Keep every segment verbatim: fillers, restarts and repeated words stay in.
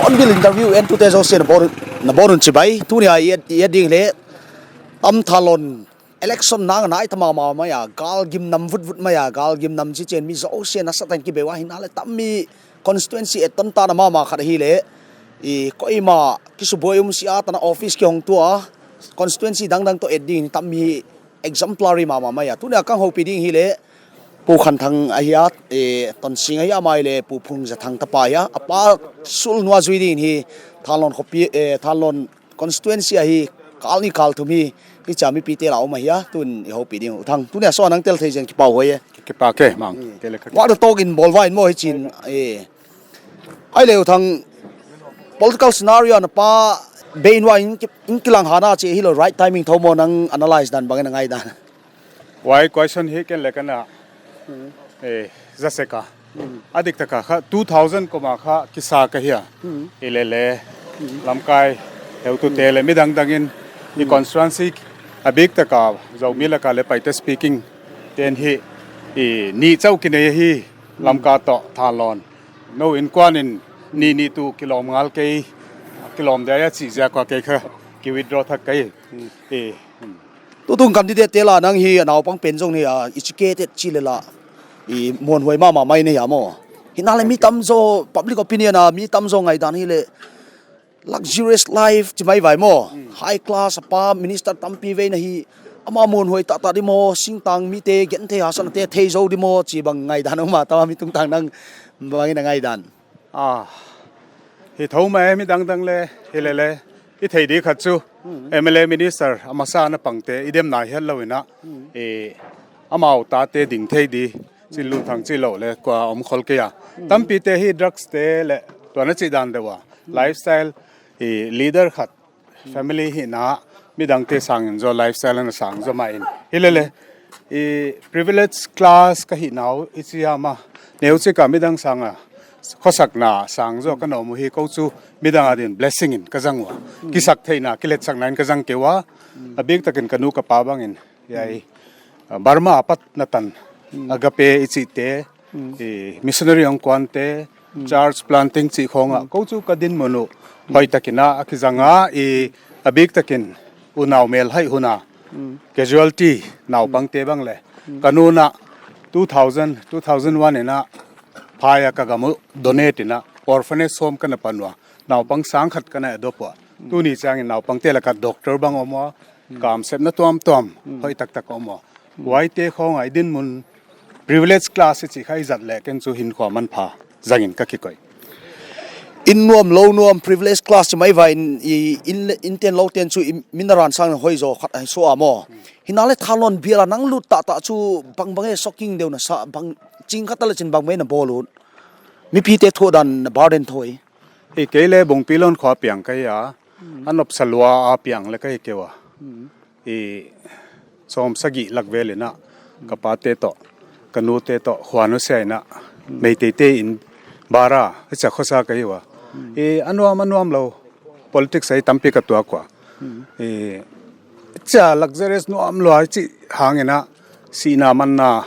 On bill interview entute zousia'n na bawl, na bawl un chibai. Tuni a i et, i et ding leh, tam Thanlon election nang nai ta mahmah mai a, gal gimnam vutvut mai a, gal gimnam chi chiang mi zousia'n a sa tan ki be ua, himahleh tam mi constituency et tontan mahmah khat ahi leh, i koima kisubuai um sia tan a office ki hong tua, constituency dangdang toh et ding tam mi exemplary mahmah mai a. Tuni a ka houpi ding hi leh, Pu Khanthang ahi a, eh, Tonsing ahi a, amah leh Pu Phungzathang tapa ahi a, a pa sul nua zui ding hi, Thanlon khopi, eh, Thanlon constituency ahi, kal nih kal thum hi, hichia mipite la om ahi a, tun i houpi ding uh thang. Tuni a sawt nang tel thei ziak in kipak huai e. Kipak e, mang. Hmm. Kei leh ka What the talk in bawl vai in maw hichin, eh. Ai leh u thang political scenario na pa bei in ua in ki, in kilang hana chi hilou right timing thou maw nang analyse dan bang in a ngai dan. Huai question hi ken leh ka na, eh, za sek a. A dik taka kha two thousand kum a kha kisa ka hi a. Hilele lamkai heutute leh midang dang in i constituency a bik taka Zomi laka leh Paite speaking te'n hi i nih chauh kinei hi Lamka toh Thanlon. Nou innkuan in nih nih tu kilawm ngal kei, kilawm dia a chih ziak ua kei kha ki withdraw thak kei. I Tutung candidate te la nang hi a naupang pen zong hi a, i chike te chi leh la, i muanhuai mahmah mai nei a maw. Himahleh mi tamzaw, public opinion a mi tamzaw ngaidan hi leh luxurious life chi mai vai maw. Hmm. High class a pa minister tampi vei na hi, amah muanhuai taktak di maw, singtang mite genthei haksatnate thei zou di maw, chi bang ngaidan om a, tua mi tungtang nang bang in a ngaidan. Ah, hi thou mai midang dang leh, hilele, i thei di khat chu, M L A minister, a masa na pangte, i dem nai hial lou in a, eh, amau tate ding thei di, Chinlunthang chih lou leh, kua om khol kei a. Tampite hi drugs te leh, tua na chih dan deuh a. Lifestyle, eh, leader khat, family hihna, midangte sangin zaw lifestyle ana sang zaw mah in. Hilele, i privileged class ka hihna uh, i chi a maw, neuchik a midang sanga, khosakna sang zaw ka na om uh hi kou chu, midang adin blessing in ka zang ua. Kisak theihna, kiletsakna in ka zang kei ua, a bik takin ka nu ka pa bangin, hiai, ah, Burma apat na tan, Agape i chihte, i missionary hong kuante, church planting chih khong a, kou chu ka dinmun uh hoihtak in a kizang a, i a bik takin unau melhaih hun a, casualty naupangte bang leh. Ka nu'n a two thousand, two thousand one in a phai a ka gam uh donate in a orphanage home ka na pan ua, naupang sang khat ka na adopt ua. Tuni chiangin naupangte laka doctor bang om ua, kamsepna tuamtuam hoih taktak om ua. Huaite khong a i dinmun privileged class i chih kha i zat leh ken chu hinkhua manpha zangin ka kikoih. Inn nuam lou nuam privileged class chi mai vai in, i inn leh, innten loute'n chu i min a ran sang hoih zaw khat ahi suah a maw. Himahleh Thanlon bial a nang lut taktak chu bangbang e shocking deuh na sa bang ching khat leh chin bangbang e na bawl ut. Mipite thoh dan na burden thou. I kei leh Bungpilon khua piang ka hi a, a nopsa lua a piang leh ka hi kei ua. I sawmsagih lak vel in a, ka pate toh, ka nute toh, khua nusia in a, Meiteite in bara, hichia khosa ka hi ua. I a nuam a nuam lou, politics ahi tampi ka tuak ua. I chia luxurious nuam lua chih hang in a, sihna manna,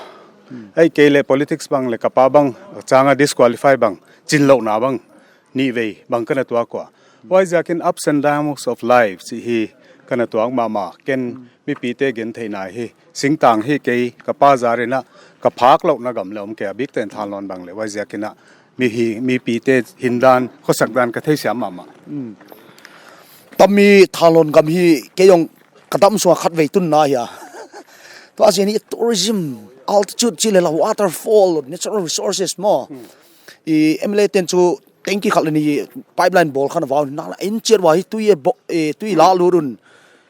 ahihkeileh politics bang leh ka pa bang, chang a disqualify bang, chinlouhna bang, nih vei bang ka na tuak ua. Huaiziakin ups and downs of life chih hi ka na tuak mahmah, ken mipite gentheihna hi, singtang hi kei, ka pa zar in a, ka phak louhna gam leh om kei a bik takin Thanlon bang leh, huaiziakin a, mi hi, mipite hindan, khosak dan ka theisiam mahmah. Tam mi Thanlon gam hi, kei zong ka dam sung a khatvei tunna hi a. Tua ziak in tourism, altitude chih leh la waterfall, natural resources maw. I M L A ten chu tanki khat le ni pipeline bawl kha a vau, nang la in chiat ua hi tui e bo-, e, tui la lut un.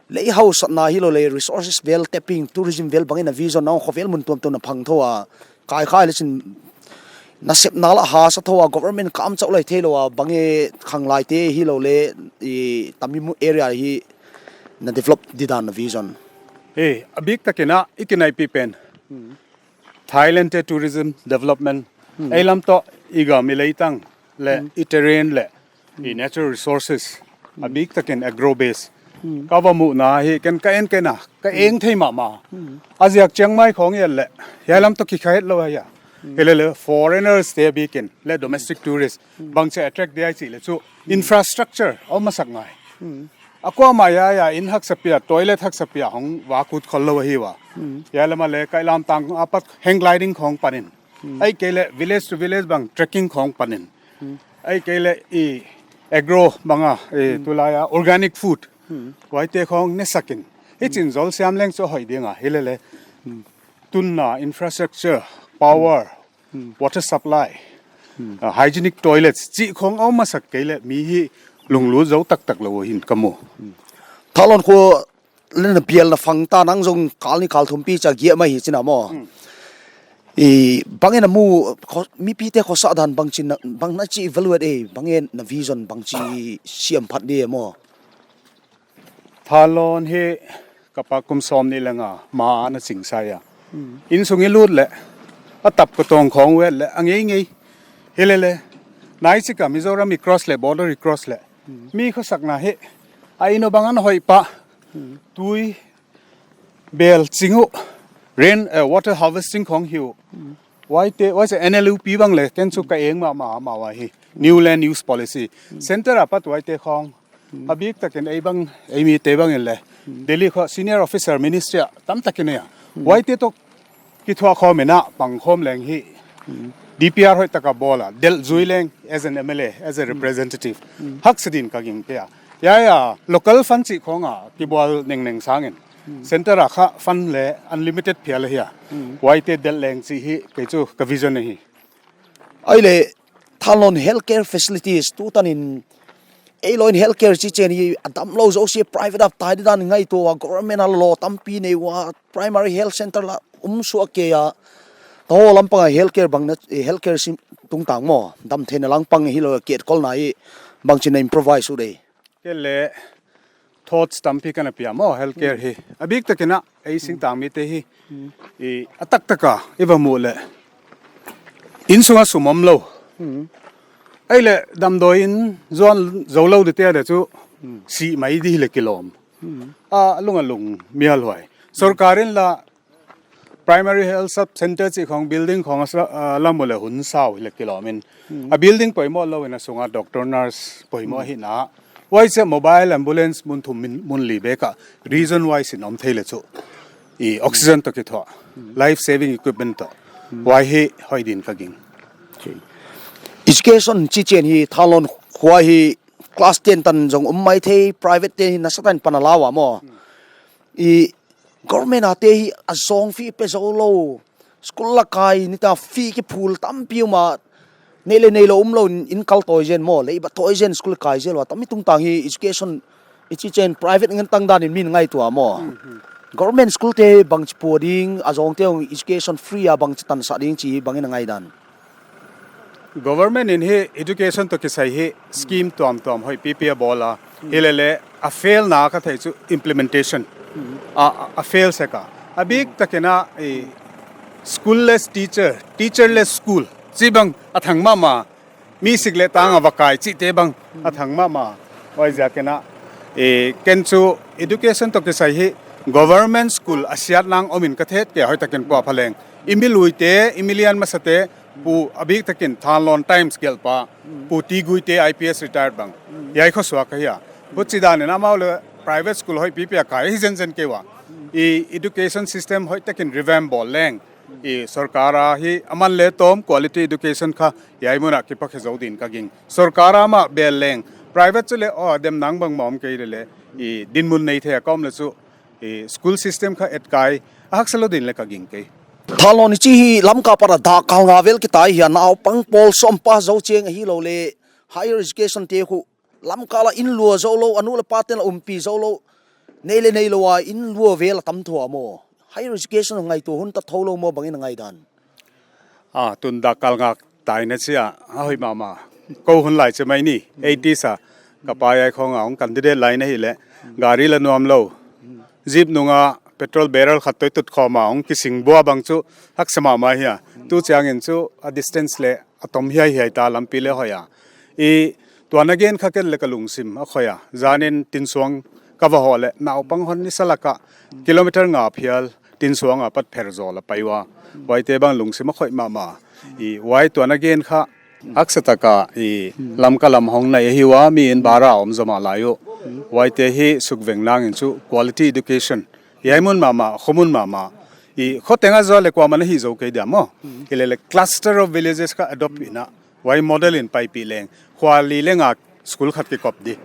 Lei hausatna hilou le resources vel tapping, tourism vel bang in na vision na khovel mun tuamtuam na phang thou a. Kai khai le chin nasepna la hasa thou a, government kam chauh lai theilou a, bang e khanglaite hilou le i tami mu area hi na develop di dan na vision. E, a bik takin a, i kinaipi pen. Thailand te tourism development. Ei lam toh i gam i leitang le i terrain le i natural resources. A bik takin agro base. Ka va muhna hi ken ka en ken a, ka eng thei mahmah. A ziak Chiang Mai khong i et le. Hiai lam toh kikha hetlou ahi a. Hilele foreigners te bikin le domestic tourist. Bangchi attract dia i chih le chu infrastructure om masak ngai. A kuamah hiai a in haksa pia, toilet haksa pia hong va kut khollou ahi ua. Hiai lam a le kai lam tang apat hang gliding khong panin. Ei kei le village to village bang trekking khong panin. Ei kei le i agro bang a, i tulai a organic food. Huaite khong ne sakin. Hichin zol siam leng chu hoih ding a, hilele. Tunna infrastructure, power, water supply, ah, hygienic toilets, chih khong om masak kei le mi hi lunglut zou taktak lou hin ka mu. Thalon khu le na bial na fang ta nang zong kal ni kal thum pi cha giah mai hi chin a maw. I bang in na mu kho-, mipite khosa dan bangchin na, bang na chi evaluate e, bang in na vision bangchi siam phat di e maw. Thalon hi ka pa kum sawm nih le nga ma na ching sa a. Insung i lut le, a tap ka tong khong vet le, a ngeingei. Hilele, nai chik a Mizoram i cross le, border i cross le. Mi khosakna hi, a inn uh bang ana hoih pah. Tui, bel ching uh, rain, eh, water harvesting khong hi uh. Huaite, huaise N L U P bang le, ken chu ka eng mahmah, mahmah hi. New land use policy. Center apat huaite khong. A bik takin ei bang, ei mite bang in le. Delhi kho senior officer ministry a tam takin a. Huaite toh kithuah khawm in a pang khawm leng hi. D P R hoih taka bawl a. Delh zui leng as an M L A, as a representative. Haksa din ka ging kei a. Hiai a, local fund chih khong a, kibawl nengneng sangin. Center a kha fund le unlimited phial ahi a. Huaite delh leng chih hi, kei chu ka vision ahi. Aile, Thalon healthcare facilities, tu tan in, ei lou in healthcare chi chen hi, a damlou zosia private a tai di dan ngaihtuah ua, government a law tampi nei ua, primary health center la um suak kei a, taho lampang a healthcare bang na, eh, healthcare sim tungtang maw, damtheihna lampang hilou a kiat kolna hi, bangchin na improvise uh de. Kei le thoughts tampi ka na pia maw, healthcare hi. A bik takin a, ei singtang mite hi. I, a taktak a, i va muh le. Insung a sum omlou. Aile damdawi in zuan zoulou di te a de chu. Si mai di le kilawm. A lung a lung mial huai. Sorkar in la primary health sub center chih khong building khong a sa, ah, lam uh le hun sau hi le kilawm in. A building poimoh lou in a sunga doctor nurse poimoh hi na. Huaise mobile ambulance mun thum min, mun li bek a reason wise in om thei le chu. I oxygen toh kithuah. Life saving equipment toh. Huai hi hoih din ka ging. Okay. Education chi chen hi Thalon khua hi class ten tan zong um mai thei, private te hi nasa tan pan a la ua maw. I government a te hi a zong fee pe zoulou. School la kai ni ta fee kiphul tampi um a. Nei le neilou umlou in, in kal tawi zen maw, le i ba tawi zen school kai zel ua. Tami tungtang hi education, i chi chen private ngen tang dan in min ngaihtuah maw. Government school te bangchi pua ding, a zong te hong education free a bangchi tansa ding chi bang in a ngaih dan. Government in hi education toh kisai hi scheme tuamtuam hoih pipi a bawl a. Hilele a fail na ka thei chu implementation. A, a, a fail sek a. A bik takin a, eh, schoolless teacher, teacherless school. Chi bang a thang mahmah. Mi sik le tang a va kai chihte bang a thang mahmah. Huaiziakin a, eh, ken chu education toh kisai hi government school a siat nang om in ka thet kei a hoih takin pua pha leng. I mi luite, i mi lian masate, Pu a bik takin Thanlon Times gelhpa, Pu T Guite I P S retired bang. Hiai khosuak ahi a. Huchi dan in amau le private school hoih pipi a kai hi zenzen kei ua. I education system hoih takin revamp bawl leng. I sorkar a hi aman le tawm quality education kha hiai mun a kipakhe zou din ka ging. Sorkar a mah bel leng. Private chu le aw dem nang bang mawm kei le le. I dinmun nei thei a ka om le chu. I school system kha etkai a haksa lou din le ka ging kei. Thalon, i chih hi Lamka apat a dak kal nga vel kitai hi a, naupang pawl sawm pass zou chiang ahi lou le, higher education te khu Lamka ah inn lua zou lou, a nu le pa ten la umpi zou lou, nei le nei lou a inn lua vel a tam thou a maw. Higher education ngaihtuah hun ta thou lou maw, bang in a ngaihdan? Ah, tun dak kal nga tai na chia, a hoih mahmah. Kou hun lai che mai ni, eighties a, ka pa yai khong a hong candidate lai na hi le, gari la nuam lou. Jeep nung a petrol barrel khat toh i tut khawm a hong kising bua bang chu haksa mahmah hi a. Tu chiang in chu a distance le a tom hiaihiai ta, lampi le hoih a. I tuan a gen kha ken le ka lungsim a khoih a. Zan in Tinsuang ka va hoh le, naupang hon ni sa lak a kilometer nga phial Tinsuang apat pher zaw la pai ua. Huaite bang lungsim a khoih mahmah. I huai tuan a gen kha haksa tak a i Lamka lam hong nai ahi ua, mi in bara om zaw mah lai uh. Huaite hi suk veng nang in chu quality education. Hiai mun mahmah, kho mun mahmah. I kho teng a zaw le kuamah in a hih zou kei dia maw. Hi le le cluster of villages kha adopt in a, huai model in paipih leng, khua li le nga school khat kikop di.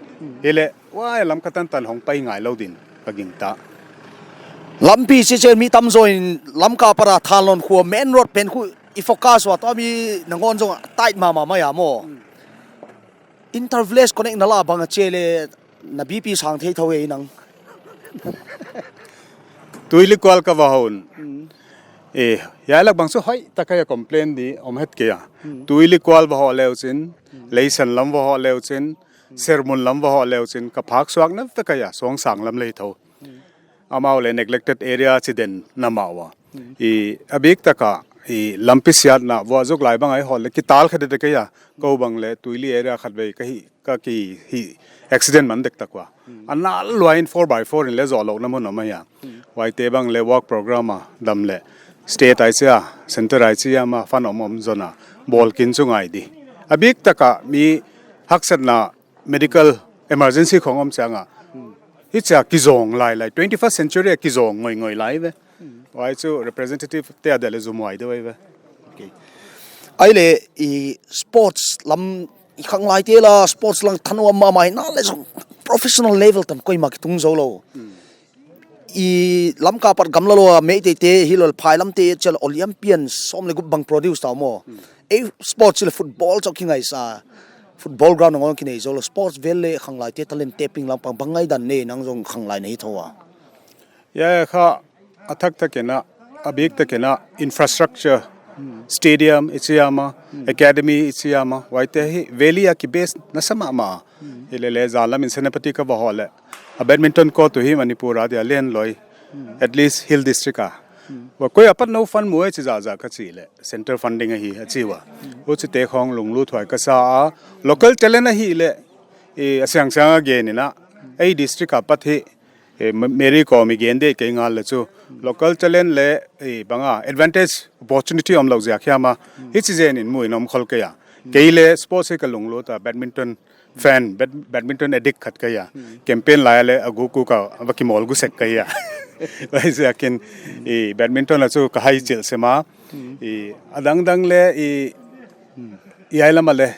Hi le, huai Lamka tantan hong pai ngai lou din ka gingta. Lampi chih chiang mi tam zaw in Lamka apat a Thalon khua main road pen khu i focus ua, tua mi nangawn zong tight mahmah mai a maw. Inter village connect na la bang a che le na B P sang thei thou e nang. Tuilikual ka va hoh un. Eh, hiai lak bang chu hoih tak a complain di om het kei a. Tuilikual va hoh le uchin, Leisan lam va hoh le uchin, Sermun lam va hoh le uchin, ka phak suak na vek a, Suangsang lam le thou. Amau le neglected area chi den na mah ua. I a bik tak a, i lampi siatna, vua zuk lai bang a i hoh le kital kha dede kei a. Kou bang le Tuili area khat vei ka hih, ka ki hih accident man dek tak ua. A nal lua in four by four in le zoh lou na mun om ahi a. Huaite bang le work program a dam le state ai chia, center ai chia ma fund om om zon a bawl kin chu ngai di. A bik tak a mi haksatna medical emergency khong om chiang a. Hichia kizong lailai, twenty-first century a kizong ngoingoi lai ve. Huai chu representative te a dia le zumhuai deuh ai ve. Okay. Ai le i sports lam, i khanglaite la sports lam thanuam mahmah hi na le zong professional level tan koimah kitung zou lou. I Lamka apat gamla lou a Meitei te hi lou le phai lam te chia le Olympian sawm le guk bang produce ta maw. Ei sports le football chauh kingaihsa. Football ground nangawn kinei zou lou. Sports vel le khanglaite talent tapping lam pang bang ngaihdan nei nang zong khanglai na hi thou a. Ya, ya kha a thak thak in a, a bik tak in a infrastructure, stadium i chi a ma, academy i chi a ma, huaite hi valley a ki base na sa mahmah. Hi le le zan lam in Senapati ka va hoh le, a badminton court uh hi Manipur a dia lian loi, at least hill district a. Huai koi apat nou fund mu e chi zahzah ka chih le, center funding ahi a chi ua. Huchite khong lunglut huai ka sa a, local talent ahi le, i a siangsiang a gen in a, ei district apat hi, eh, Ma-, Mary Kom i gen deuh kei ngal le chu. Local talent le, eh, bang a, advantage, opportunity om lou ziak hiam a. Hichi zen in mu in om khol kei a. Kei le sports hi ka lunglut a, badminton fan, bad-, badminton addict khat kei a. Campaign lai le a guk guk a va kimawl gu sek kei a. Huaiziak in, eh, badminton a chu ka hai chilh sem a. Eh, a dangdang le, eh, i ai lam a le,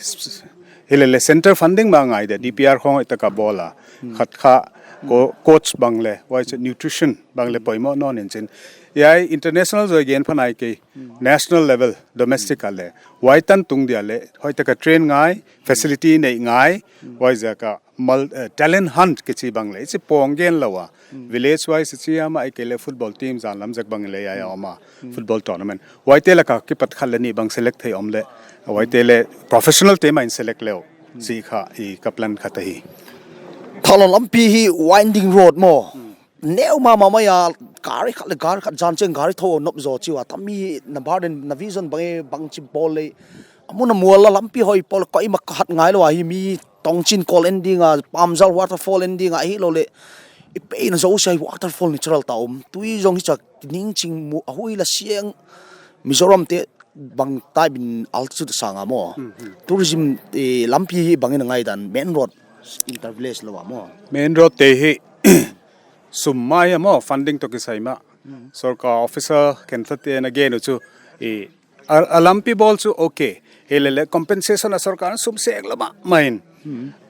hi le le center funding mah ngai de, D P R khong i taka bawl a. Khat kha, co-, coach bang le, huai chu nutrition bang le poimoh nawn in chin. I ai international zaw gen pha nai kei, national level, domestic a le. Huai tan tung dia le, hoih taka train ngai, facility nei ngai, huaiziak a mul-, eh, talent hunt kichi bang le, i chi pawng gen lou a. Village wise i chi a ma, i kei le football team zan lam zek bang le i ai a om a, football tournament. Huaite lak a kipat khat le nih bang select thei om le, huaite le professional te mah in select le uh. Chi kha i ka plan khat ahi. Thalon lampi hi winding road maw. Neu mahmah mai a, gari khat le gari khat zan chiang gari thou nop zaw chi ua. Tami na burden, na vision bang e, bangchi bawl le. A mun a mual la lampi hoih pawl koimah ka hat ngai lou a hi mi tongchin kol en ding a, Pamzal waterfall en ding a hi lou le. I peina zosia hi waterfall natural ta om. Tui zong hichia ningching mu a hui la siang Mizoram te bang tai bin altitude sang a maw. Tourism, eh, lampi hi bang in a ngaihdan main road inter village lou a maw. Main road te hi sum mai a maw, funding toh kisai mah. Sorkar officer khenkhat te na gen uh chu i a, a lampi bawl chu okay. Hi le le compensation a sorkar sum sek lou mahmah in.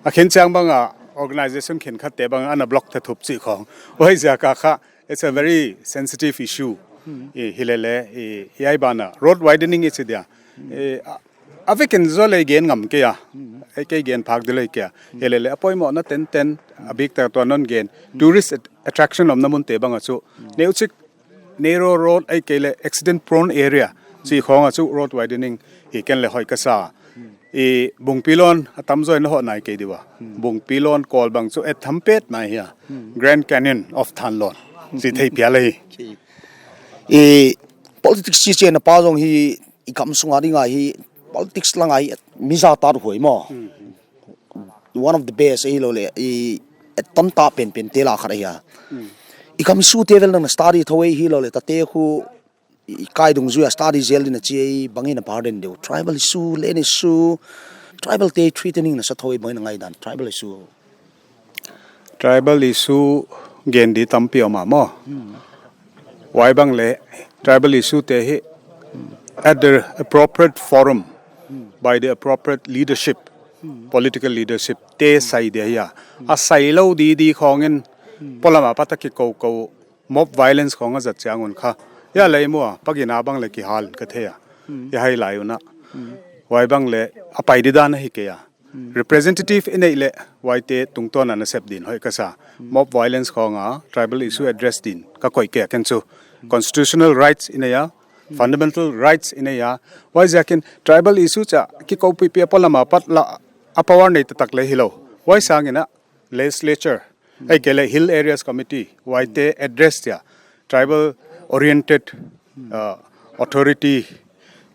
A khen chiang bang a organization khenkhat te bang ana block ta thup chi khong. Huaiziak a kha, it's a very sensitive issue. I, hilele, i, i ai bana, road widening i chi dia. I, a, a vekin zaw le gen ngam kei a. Ei kei gen phak di lou kei a. Hilele, a poimohna tenten, a biktak tua non gen. Tourist at-, attraction omna munte bang a chu. Neuchik, narrow road, ei kei le accident prone area. Chi khong a chu road widening, i ken le hoih ka sa. I Bungpilon, a tamzaw in hoh nai kei di ua. Bungpilon kawl bang chu et tham pet mai hia. Grand Canyon of Thanlon. Chi thei phial ahi. I politics chi chi na pa zong hi i kam sunga ding a hi politics lang a hi mi za ta huai maw. One of the best ahi lou le i et tam ta pen pen te la khat ahi a. I kam su te vel nang study thou ahi lou le ta te khu i kai dungzui a study zel din a chi ei bangin a pardon deu. Tribal issue, land issue, tribal te threatening na sa thou ei bangin a ngai dan. Tribal issue. Tribal issue gen di tampi om a maw. Huai bang le tribal issue te hi at the appropriate forum by the appropriate leadership, political leadership te sai dia hia. A sai lou di di khongin polam a pat a kikou kou mob violence khong a zat chiang un kha. Hia lei mua, pagina bang le kihal ka thei a. Hia hai lai una. Huai bang le a pai di dan ahi kei a. Representative i neih le huaite tungtawn a na sep din hoih ka sa. Mob violence khong a tribal issue address din ka koih kei a ken chu. Constitutional rights i nei a, fundamental rights i nei a. Huaiziakin tribal issue cha kikoupipi a polam a pat la a power nei ta tak le hi lou. Huai sangin a legislature, ei kei le Hill Areas Committee, huaite address dia, tribal oriented, uh, authority,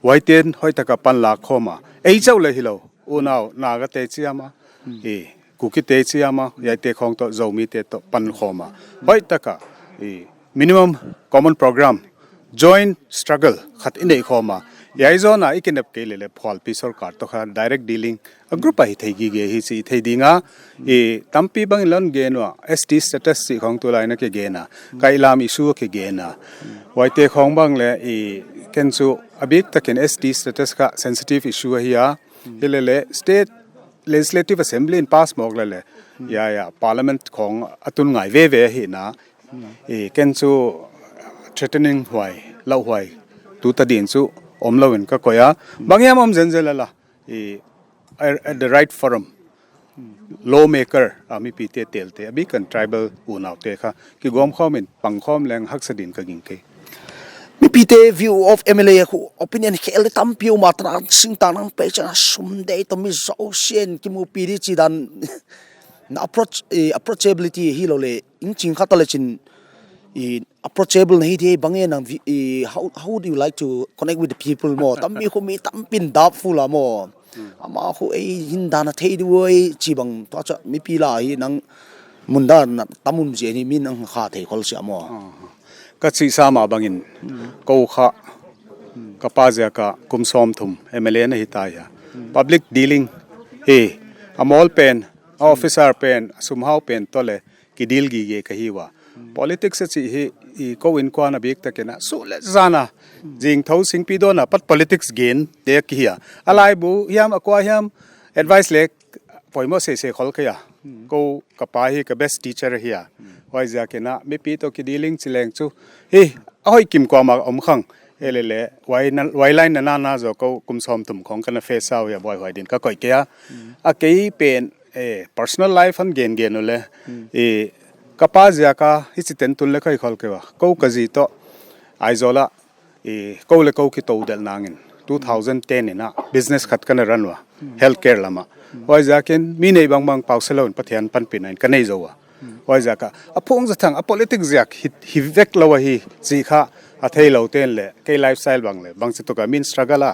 huaite hoih taka pan la khawm a. Ei chauh le hi lou, unau, Naga te chiam a, i, Kuki te chiam a, huaite khong toh, Zomi te toh pan khawm a. Hoih taka, i, minimum common program, joint struggle khat i neih khawm a. Huai zona i kinep kei le le phualpi sorkar toh kha direct dealing a group a hi thei gige hi chi thei ding a. I tampi bang lon gen ua S T status chi khong tu lai na ke gen a. Kailam issue ke gen a. Huaite khong bang le i ken chu a biktakin S T status kha sensitive issue ahi a. Hilele state legislative assembly in pass mawk le le. Hia hia parliament khong a tun ngai veve hi na. I ken chu threatening huai, lau huai, tu ta din chu om lou in ka koih a. Bang hiam om zenzen la la. I, at, at the right forum. Lawmaker, a mipi te tel te, a bikin tribal unau te kha. Kigawm khawm in, pang khawm leng haksa din ka ging kei. Mipi te view of M L A khu opinion khel le tampi um a tan sing ta nang pe chan a sum dei toh mi zau sien kimupi di chi dan na approach, eh, approachability hi lou le in ching khat le chin i approachable na hi di bang e nang vi-, i how, how do you like to connect with the people maw? Tammi khu mi tampin dap fu la maw. Ama khu ei hin dan a thei di uai chi bang tua cha mipi la hi nang mun dan na tamun zi ni mi nang kha thei khol sia maw. Ka chi sa ma bangin, ko kha, ka pa ziaka kum sawmthum M L A na hi ta hia. Public dealing hi, a mawl pen, a officer pen, a sumhau pen toh le, ki deal gige ka hi ua. Politics a chih hi, i ko inkuan a biktakin a, su le zana, zing thou singpi dona, pat politics gen, te ki hia. A laibu, hiam a kua hiam, advice le, poimoh se se khol ka hia. Ko ka pa hi ka best teacher hia. Huaiziakin a, mipi toh ki dealing chi leng chu. Hi, a hoih kim kuamah om khang. Hilele, huai na, huai line na na na zo ko kum sawmthum khong ka na face sau hia buai huai din ka koih kei a. A kei pen, eh, personal life han gen gen u le. Eh, ka pa ziaka hi chi ten tun le kai khol kei ua. Ko ka zi toh, Aizawl a, i, ko le ko ki tou del nangin, two thousand ten in a business khat ka na run ua, healthcare lama. Huaiziakin mi nei bangbang pau se lou in Pathian panpina in ka nei zou ua. Huaiziaka, a phung za thang, a politics ziak hi, hi vek lou ahi, chi kha, a thei lou ten le, kei lifestyle bang le, bang chi tuka min struggle a,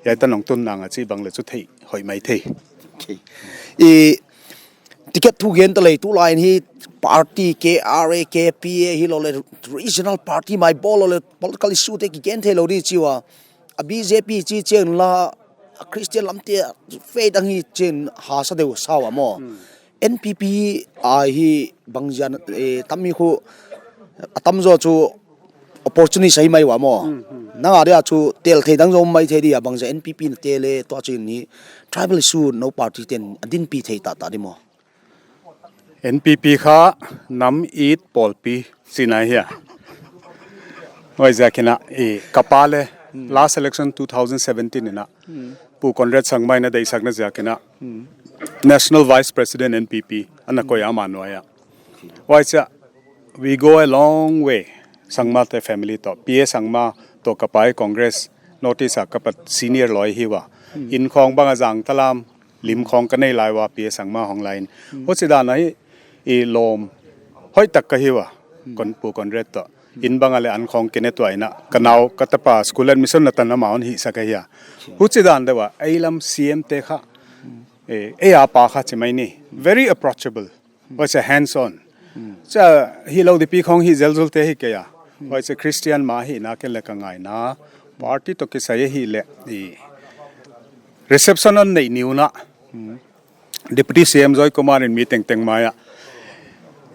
hiai tan nong tun nang a chi bang le chu thei, hoih mai thei. Okay. I, ticket thu gen ta lei tu lai in hi party K R A, K P A hi lou le regional party mai bawl lou le political issue te ki gen thei lou di chi ua. A B J P chi chen la a Christian lam te faith ang hi chen ha sa deu sa ua maw. N P P a hi bang ziak, eh, tammi khu a tamzaw chu opportunist ahi mai ua maw. Nang a dia chu tel thei dang zong mai thei dia bang ziak N P P na tel le tua chin ni tribal issue nou party ten a dinpi thei ta ta di maw. N P P kha nam it pawlpi chihna hia. Huaiziakin a, i, ka pa leh, last election two thousand seventeen in a, Pu Conrad Sangma in a deihsakna ziakin a, National Vice President N P P, ana koih a ama nuai ah. Huaiziak, we go a long way, Sangma te family toh, P A Sangma toh ka pa Congress, North East a ka pat senior loi hi ua. Inn khong bang a zang talam, lim khong ka nei lai ua, P A Sangma hong lai in. Huchidan a hi, i lawm, hoihtak ka hi ua, Kon-, Pu Conrad toh. Inn bang a leh an khong kine tuah in a, ka nau, ka tapa, school admission na tan amah hon hihsak ahi a. Huchidan deuh a, ei lam C M te kha, eh, ei a pa kha chi mai ni. Very approachable. Huaiziak hands on. Huchidan hilou dipi khong hi zelzul te hi kei a. Huaiziak Christian mah hihna ken leh ka ngaihna. Party toh kisai hileh, i reception hon neih ni un a. Deputy C M Joy Kumar in mi tengteng mai ah.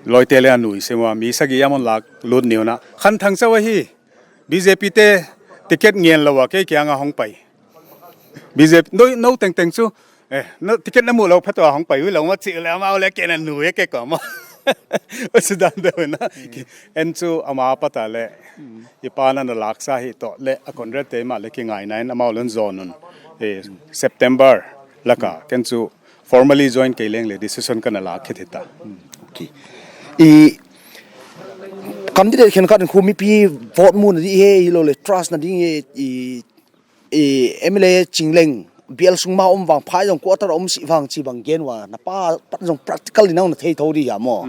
Lawmte leh a nui sim ua, mi sagih a hon lak lut ni un a. Khanthang chauh ahi, B J P te ticket ngen lou a, kei kiang a hong pai. B J P, nou, nou tengteng chu, eh, nou ticket na muh lou phat ua hong pai, ui lou ma chi leh amau leh ken a nui ke ko mo. Huchidan deuh in a. En chu ama pat a leh, i pa na na laksa hi toh leh, a Conrad te mah leh kingaihna in amau leh zon un. Eh, September laka, ken chu formally join kei leng leh decision ka na lak khit hita. Okay. I candidate khenkhat in khu mipi vote mu na di hi hilou leh trust na ding hi, i, i M L A ching leng bial sung mah om vang phai zong quarter om sih vang chi bang gen ua, na pa pat zong practical in a na thei thou di hia mo.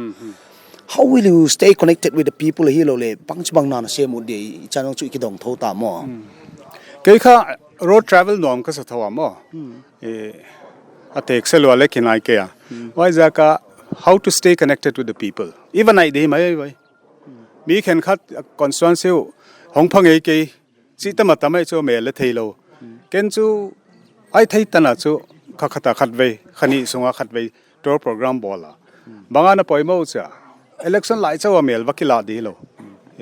How will you stay connected with the people hilou leh, bang chi bang na na sem ut di, i chan chu i kidong thou ta mo. Kei kha road travel nuam ka sa thou a mo. Eh, a tek se lua leh kinai kei a. Huaiziak a, how to stay connected with the people. Even i di mai vai. Mi khenkhat constituency uh hong phang ei kei, chi tama tama chu mel leh theilou. Ken chu, ai thei tan a chu, kha khat a khatvei, kha nih sung a khatvei, tour program bawl a. Bang a na poimoh chia. Election lai chauh a mel va kila di lou.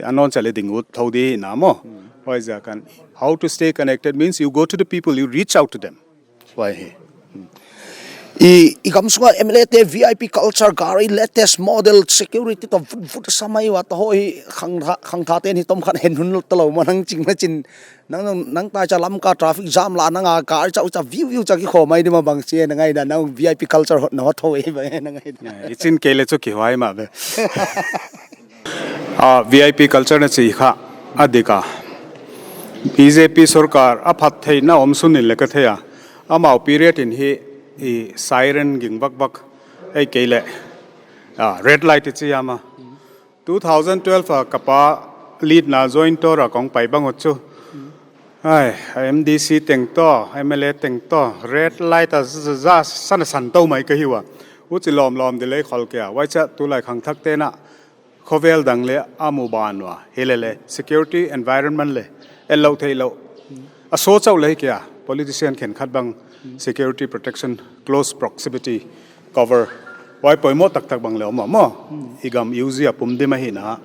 Anon chia leh ding ut thou di na mo. Huaiziakin, how to stay connected means you go to the people, you reach out to them. Huai hi. I, i gam sunga M L A te V I P culture, gari latest model, security toh vut vut sa mai ua, toh hi khangtha, khangtha ten hi tom khat hen hun lut talou ma nang ching na chin. Nang, nang, nang tai cha lam ka traffic jam la nang a gari chauh chauh view view cha ki kho mai di ma bang chi na ngaihdan nang V I P culture hot na hot thou e bang na ngaihdan. Eh, i chin kei leh chu kihuai mah ve. Ah, V I P culture na chi kha, a dik a. B J P sorkar a phat theihna om sun in leh ka thei a. Amau period in hi, i siren ging vak vak. Ei kei leh, ah, red light i chi a ma. Two thousand twelve a ka pa lead na joint tour a kong pai bang ut chu. Ai, M D C teng toh, M L A teng toh, red light a za, za, za, san, san tou mai ka hi ua. Huchi lawmlawm di leh khol kei a. Huaiziak tulai khangthak te na khovel dang leh a mu ban ua. Hilele, security environment leh, en lou thei lou. A so chauh leh kei a, politician khenkhat bang, security protection, close proximity, cover. Huai poimoh taktak bang leh om a mo. I gam U Z a pum di ma hi na.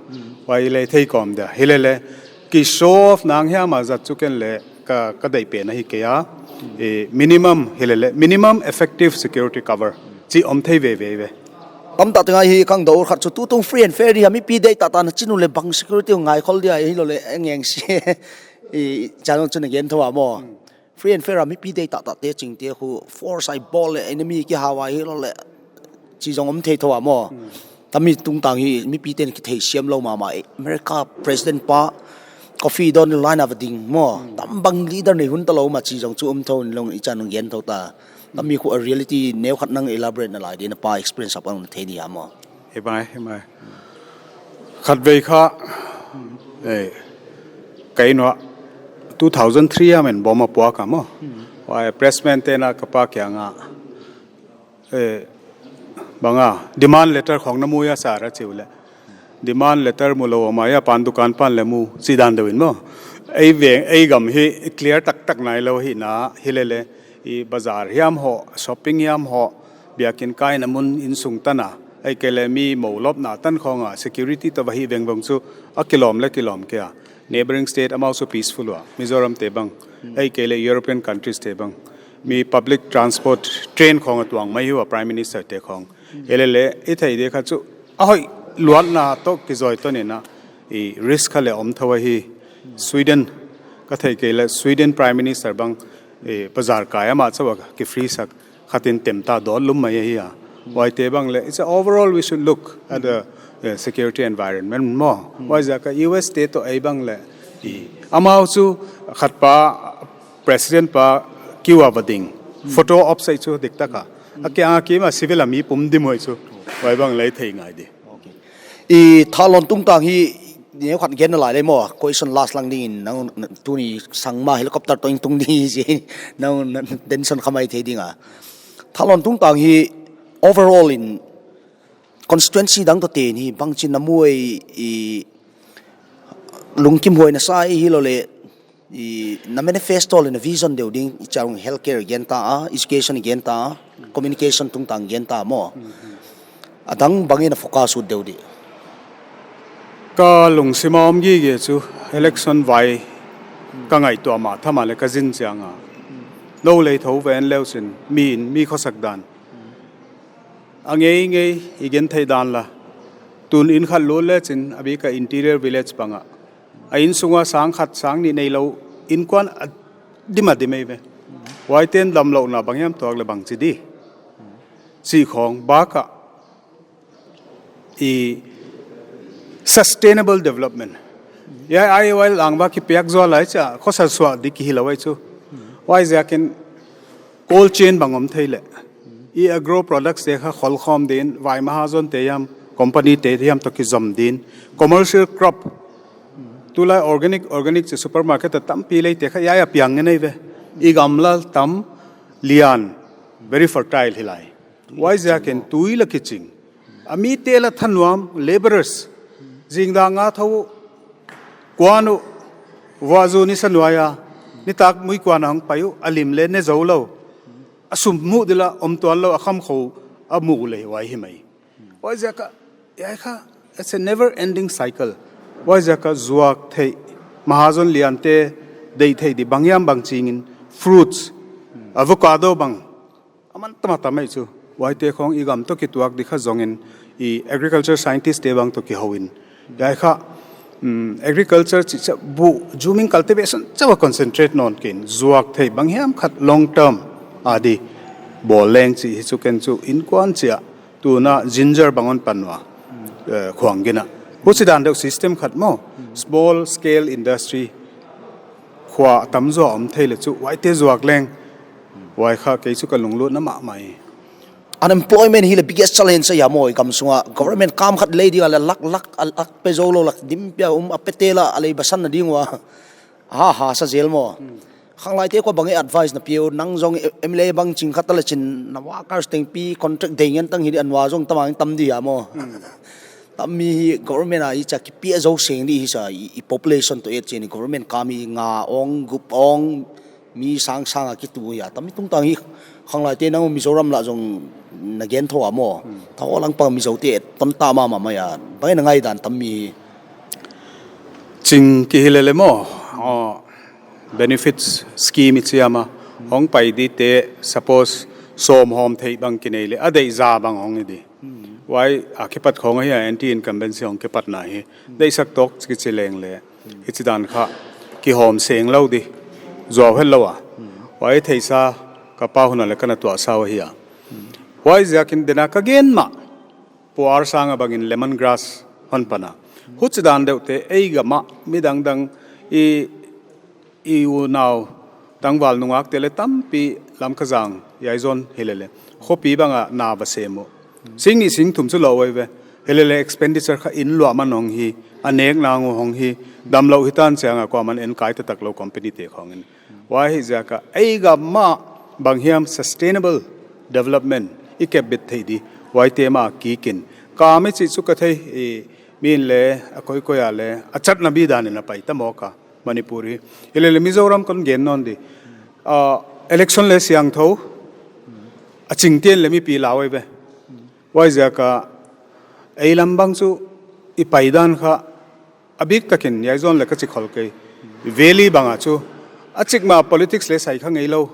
Huai leh thei kawm dia. Hilele, ki show off nang hiam a zat chu ken leh ka, ka deih pen ahi kei a. Eh, minimum, hilele, minimum effective security cover. Chi om thei veve ve. Tam ta te ngai hi kang dou khat chu tutung free and fair di a mipi deih taktak na chin uleh bang security ngai khol dia hilou leh ngeng si. I channel chu na gen thou a mo. Free and fair a mipi deih taktak te ching te khu force ai bawl leh enemy ki hau ai hilou leh chi zong om thei thou a mo. Tami tungtang hi mipi ten ki thei siam lou mahmah e. America President pa coffee dawn line a va ding mo. Tam bang leader nei hun talou ma chi zong chu om thou in long i chan gen thou ta. Tami khu a reality neu khat nang elaborate na lai di na pa experience a pan thei di a mo. Hi mai, hi mai. Khatvei kha, eh, kei nua two thousand three a men bom a puak a mo. Huai pressman te na ka pa kiang a, eh, bang a, demand letter khong na mu ia sa ra chi uleh. Demand letter mu lou a mai a pan dukan pan leh mu, chi dan deuh in mo. Ei veng, ei gam hi clear taktak nai lou hi na, hilele, i bazar hiam ho, shopping hiam ho, biakin kaina mun insung tan a. Ei kei leh mi mou lopna tan khong a, security toh va hih vengvung chu, a kilawm leh kilawm kei a. Neighboring state amau chu peaceful ua, Mizoram te bang. Ei kei leh European countries te bang. Mi public transport, train khong a tuang mai hi ua Prime Minister te khong. Hilele, i thei di kha chu, a hoih luatna toh kizui toh ni na, i risk kha leh om thou ahi. Sweden ka theih kei leh Sweden Prime Minister bang, eh, bazar kai a mah chauh a ki free sak khat in tem ta dawt lum mai ahi a. Huaite bang leh, it's a overall we should look at the, eh, security environment maw. Huaiziak a U S te toh ei bang leh, i, amau chu khat pa, President pa kiu a va ding. Photo op sai chu dik taka. A kiang a kim a civil a mi pum di mai chu. Huai bang leh thei ngai di. I thalon tungtang hi, ni khat gen na lai leh maw, question last lang ding in, nang tuni sang ma helicopter toh in tung ding hi, nang tension khamai thei ding a. Thalon tungtang hi, overall in constituency dang toh te ni, bangchin na muai i lungkim huai na sa i hi lou leh, i na manifesto leh na vision deuh ding, i chang healthcare gen ta a, education gen ta a, communication tungtang gen ta maw. Adang bangin a focus ut deuh di. Ka lungsim a om gige chu election vai ka ngaihtuah mah tham a leh ka zin chiang a. Nou lei tho ven leu chin, mi in, mi khosak dan. A ngeingei i gen thei dan la. Tun inn khat lut leh chin, a bik a interior village pang a. A inn sung a sang khat sang nih neilou, innkuan a dim a dim ei ve. Huaiten damlouhna bang hiam tuak leh bangchi di. Chih khong bak a i sustainable development. Hiai ai huai lang va kipiak zual lai chia, khosa suah di ki hi lou ai chu. Huaiziakin cold chain bang om thei leh. I agro products te kha khol khawm din, vai mahazon te hiam, company te hiam toh kizom din. Commercial crop. Tulai organic, organic chi supermarket a tampi lei te kha hiai a piang ngen ei ve. I gamla tam lian, very fertile hi lai. Huaiziakin tui la kiching. A mite la thanuam, labourers. Zingdang a thou, kuan uh, vuah zu ni sa nuai a, nitak mui kuan a hong pai uh, a lim leh ne zou lou. A sum muh di la om tuan lou, a kham khou, a muh leh huai hi mai. Huaiziak a, hiai kha, it's a never ending cycle. Huaiziak a zuak theih, mahazon lian te, deih theih di bang hiam bangchi in, fruits, avocado bang, a man tam a tam ei chu. Huaite khong i gam toh kituak di kha zongin, i agriculture scientist te bang toh kihou in. Hiai kha, um, agriculture chi cha bu, zooming cultivation cha va concentrate nawn ken. Zuak theih bang hiam khat long term a di bawl leng chi hi chu ken chu innkuan chia. Tuna ginger bang hon pan ua, eh, khuang gin a. Huchi dan deuh system khat maw, small scale industry, khua tam zaw om thei leh chu, huaite zuak leng, huai kha kei chu ka lunglutna mahmah hi. Unemployment hi leh biggest challenge ahi a maw, i gam sung a. Government kam khat lei ding a leh lak, lak, a lak pe zou lou lak, dim pia um a pe te la, a lei basan na ding ua. Ha, ha, sa zel maw. Khanglai te khong bang e advice na piu, nang zong M L A bang ching khat a leh chin, na workers teng pi contract ding ngen tang hi di a nua zong tam ang tam di a maw. Tam mi hi government a i cha kipia zou seng di hi sa, i, i population toh et chin government kam hi nga ong, gup ong, mi sang sang a kitu hi a. Tam mi tungtang hi khanglai te nang Mizoram la zong na gen thou a maw. Thou lang pang Mizo te ton ta mahmah mai a. Bang na ngai dan tam mi hi. Ching ki hi lele maw. Oh, benefits scheme i chi a ma. Hong pai di te, suppose, sawm hawm theih bang ki nei leh, a deih za bang hong i di. Huai a kipat khong ahi a, anti-incumbency hong kipatna hi. Deihsak tawk ki chi leng leh. Hichi dan kha, kihawm seng lou di. Zuau het lou a. Huai theihsa ka pa hun a leh ka na tuahsa uh ahi a. Huaiziakin dena ka gen mah. Puar sang a bangin lemon grass hon pan a. Huchi dan deuh te, ei gam a, mi dangdang i, i unau, tangval nungak te leh tampi Lamka zang, Aizawl hi lele. Khopi bang a na va sem uh. Sing nih sing thum chu lou ei ve. Hi lele expenditure kha inn luah man hong hi, a nek nang uh hong hi, damlou hi tan chiang a kuaman en kai taktak lou company te khong in. Huai hi ziak a, ei gam mah bang hiam sustainable development i kep bit theih di, huaite mah kik in. Ka mi chih chu ka thei, i, mi in leh, a koi koi a leh, a chatna mi dan in a pai ta mawk a, Manipur hi. Hi lele Mizoram kon gen nawn di. Ah, election leh siangthou, a ching tian leh mipi lau ei ve. Huaiziak a, ei lam bang chu, i pai dan kha, a bik takin, Aizawl leh ka chi khol kei. Valley bang a chu. A chik mah politics leh sai kha ngei lou.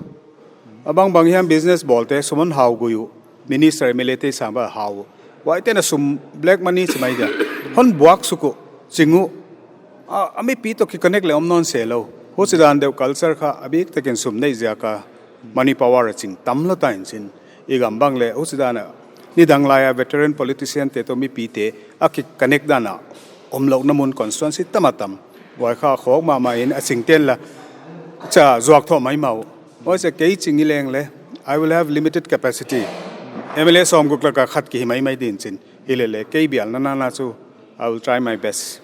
A bang bang hiam business bawl te, sum hon hau gui uh. Minister, M L A te sang ba hau uh. Huaite na sum black money chi mai dia. Hon buak suk uh, ching uh. A, a mipi toh kiconnect leh om nawn se lou. Huchidan deuh culture kha a biktakin sum neih ziak a money power a ching tam lou ta in chin. I gam bang leh huchidan a nidang lai a veteran politician te toh mipite a kiconnect dan a omlouhna mun constituency tam a tam. Huai kha khawk mahmah in a chingte'n la cha zuak thou maimah uh. Huai se kei ching i leng leh I will have limited capacity. M L A sawmguk laka khat kihi maimah ding chin. Hilele kei bialna nana chu I will try my best.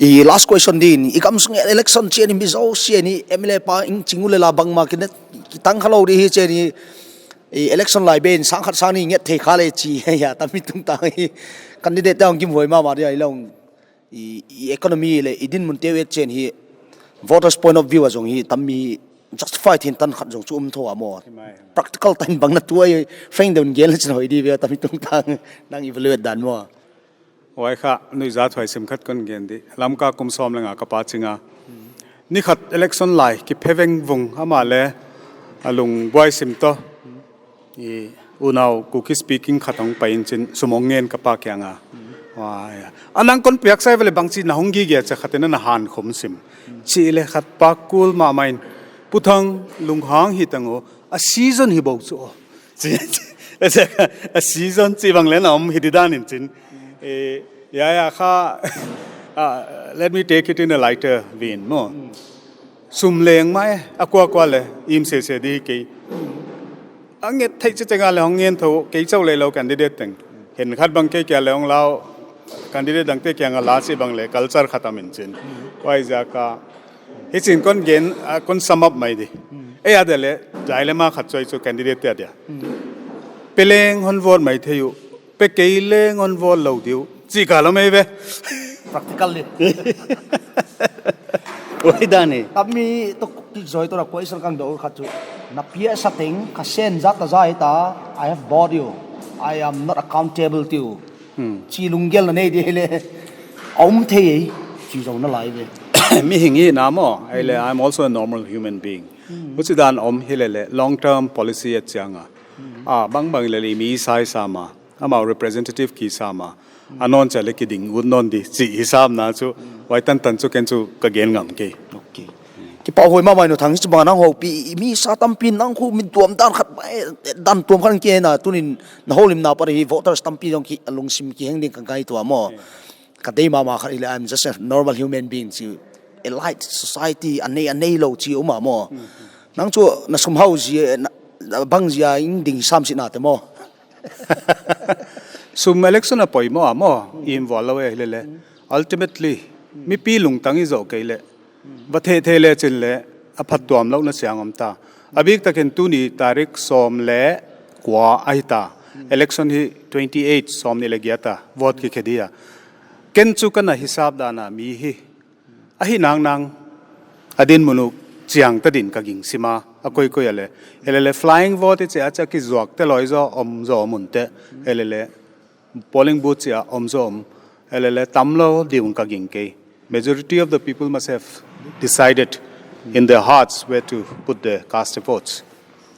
I last question din, i gam sung election chiang in mi zosia'n M L A pa in ching uleh la bangmah kine kitang kha lou di hi chiang in, i election lai ben sang khat sang nih nget thei kha leh chi, ya, tammi tungtang hi candidate tang kim huai mahmah di a i long, i, i economy leh i dinmun te uh et chiang hi voters point of view a zong hi tammi justify theih tan khat zong chu um thou a maw. Practical tan bang na tuh a, frank deuh in gen leh chin hoih di ve tammi tungtang nang evaluate dan maw. Huai kha, nuihzat huai sim khat kon gen di. Lamka kum sawm leh nga ka pa ching a. Ni khat election lai, kiphe vengvung, amah leh a lungbuai sim toh. I unau Kuki speaking khat hong pai in chin sum hong ngen ka pa kiang a. Huai a. A nang kon piak sa ei ve leh bangchi na hong gige chia khat in na han khum sim. Chih leh khat pa kul mahmah in. Pu Thang lunghang hi tang aw, a season hi bou chu aw. Chi, chi, a season chi bang leh na om hi di dan in chin. Eh, ya, ya, kha, ah, let me take it in a lighter vein, maw. Sum leng mai, a kuakua leh, im sese di kei. A nget theih chiang a leh hong ngen thou, kei chauh leh lou candidate teng. Hen khat bang kei kia leh hong lau, candidate dangte kiang a la chih bang leh, culture khat a min chin. Huai ziak a, hi chin kon gen, ah, kon sum up mai di. Ei a dia leh, dilemma khat chu ahi chu candidate te a dia. Pe leng hon vote mai thei uh, pe kei leng hon vote lou di uh. Chi ka lou mai ve. Practical di. Huai dan e. Tammi toh kizui toh na question kang dou khat chu. Na pia sa teng ka sen za ta za hi ta. I have bought you. I am not accountable to you. Hmm. Chi lunggel na nei di leh. Om thei ei. Chi zong na lai ve. Mihing hihna maw. Ei leh, I'm also a normal human being. Huchidan om hilele long term policy a chiang a. Ah, bangbang leh mi sai sa ma. Amau representative kisa ma. A nawn chia leh kiding ut nawn di, chih hisap na chu, huai tantan chu ken chu ka gen ngam kei. Okay. Kipahhuai mahmah in, Thang, hichibang nang houpi, i mi sa tampi nang khu min tuam dan khat, eh, dan tuam khat kei na, tunin na houlimna apat hi voters tampi zong ki, lungsim kiheng ding ka ngaihtuah maw. Ka deih mahmah khat hi leh, I'm just a normal human being, chi, elite society, a nei, a neilou chi om a maw. Nang chu na sum hau zia, na, na bang zia in ding sam si na te maw. Sum election a poimoh a maw, i involve lou e hilele. Ultimately, mipi lungtang i zoh kei leh. Va thei thei leh chin leh, a phattuam louhna chiang om ta. A biktakin tuni tarik sawm leh kua ahi ta. Election hi twenty eight, sawmnih leh giat a, vote kikhe di a. Ken chu ka na hisap dan a mi hi. Ahi nang nang, a dinmun uh chiang ta din ka ging sim a, a koikoi a leh. Hilele flying vote i chi a chia kizuak te loi zaw, om zaw om un te. Hilele polling booth chia om zaw om. Hilele tam lou di un ka ging kei. Majority of the people must have decided in their hearts where to put their cast votes.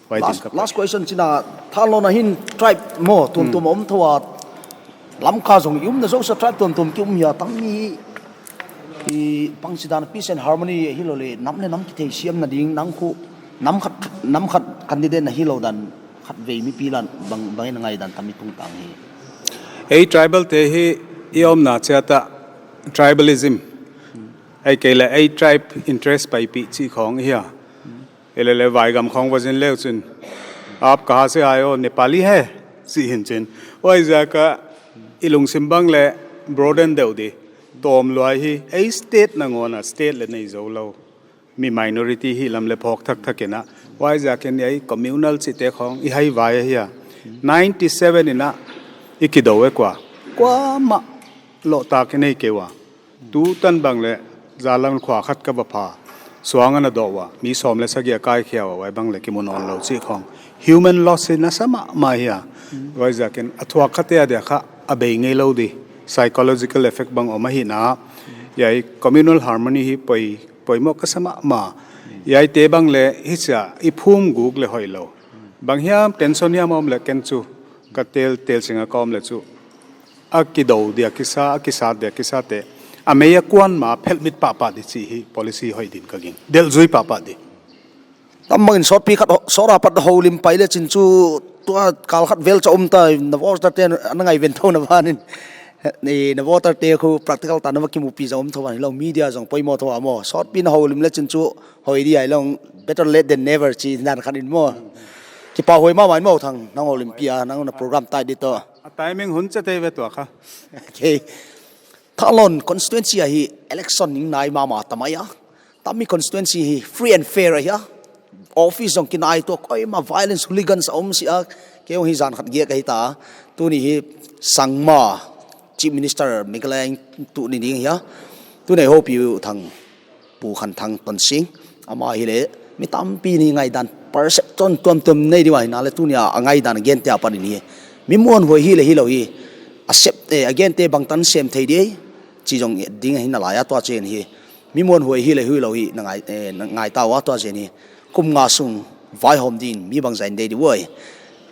Last, last question china, thanlou na hin tribe maw, tuamtuam om thou a, Lamka zong i umna zosia tribe tuamtuam ki um hia, tang mi, i bangchidan peace and harmony hilou leh, nam leh nam kitheisiamna ding, nang khu, nam khat, nam khat candidate na hilou dan, khatvei mipi leng, bang, bang in ngaihdan tammi tungtang hi. Ei tribal te hi, i omna chiat a, tribalism, ei kei leh, ei tribe interest paipih chi khong hia. Hilele vaigam khong va zin leu chin. Aap kahan se aaye ho? Nepali hai, chi hin chin. Huaiziak a i lungsim bang leh broaden deuh di. Tawm lua hi, ei state nangawn a state leh nei zou lou. Mi minority hi lam leh phawk thakthak in a. Huaiziak in ei communal chihte khong i hai vai ahi a. Ninety seven in a i kidou e kua. Kuamah lohtak i nei kei ua. Tutan bang leh, zalam khua khat ka va pha. Suang ana doh ua, mi sawm leh sagih a kaikhia ua, huai bang leh kimu nawn lou chih khong. Human loss hi nasa mahmah hi a. Huaiziak in, a thuak khat te a dia kha, a bei ngeilou di. Psychological effect bang om ahi na. Hiai communal harmony hi poi, poimoh ka sa mahmah. Hiaite bang leh, hichia, i phum guk leh hoihlou. Bang hiam, tension hiam om leh ken chu, ka tel, tel sing a ka om leh chu. A kidou dia kisa, a kisat dia kisat te. A mei a kuan ma phelh mit pahpah di chih hi policy hoih din ka gingta. Delh zui pahpah di. Tam bangin sawtpi khat ho-, sawt apat houlim pai le chin chu tua kal khat vel cha om ta, na voter te na ngai ven thou na banin. Ni na voter te khu practical ta na va kimupi zong om thou van hilou, media zong poimoh thou a maw. Sawtpi na houlim le chin chu hoih di a hilou, better late than never chi nan khat in maw. Kipahhuai mahmah in maw Thang, nang houlimpi a, nang na program tai di toh. A timing hun chete ve tua kha. Okay. Thanglon constituency ahi election ning nai mahmah ta mai a. Tami constituency hi free and fair ahi a. Office zong kinai tou, koima violence, hooligans a om si a. Kei hi zan khat giak ahi ta. Tuni hi Sangma Chief Minister Meghalaya in tuni ding hi a. Tuni hopi u Thang Pu Khanthang Tonsing, ama hi le mi tampi in ngaidan perception tuamtuam nei di uh ahi na le tuni a ngaidan a gente apan in hi. Mi muanhuai hi le hilou hi. A sep, eh, a gente bangtan sem thei di chi zong ding ahi na lai a tua chen hi. Mi muanhuai hi le hilou hi na ngai, eh, na ngai ta ua tua chen hi. Kum nga sung vaihawm din mi bangzah in deih di uh ahi.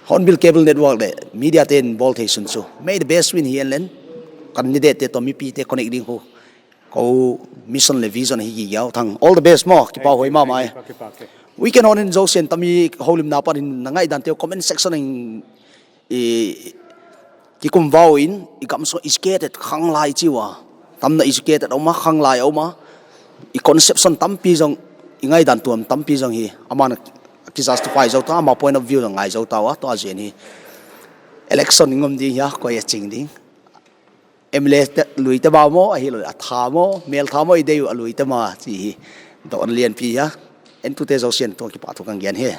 Hornbill Cable Network le media ten bawl thei sun chu may the best win hi en len. Candidate te toh mipi te connect ding hu. Kou mission le vision hi gigiau Thang. All the best maw, kipahhuai mahmah e. Weekend hon in zosian tami houlimna apan in na ngaidan te comment section in i kikum vau in i gam sung educated khanglai chi ua. Tamna educated a om a, khanglai a om a. I conception tampi zong, i ngaidan tuam tampi zong hi. Aman ki justify zou ta, ama point of view zong ngai zou ta ua, tua zen hi. Election ngom ding hia, koi a ching ding. M L A te, lui te ba maw, ahi lui a tha maw, mel tha maw, i dei uh a lui te ma, chi hi. Dawn lianpi hia. Entute zosian tung kipahthu kong gen hi.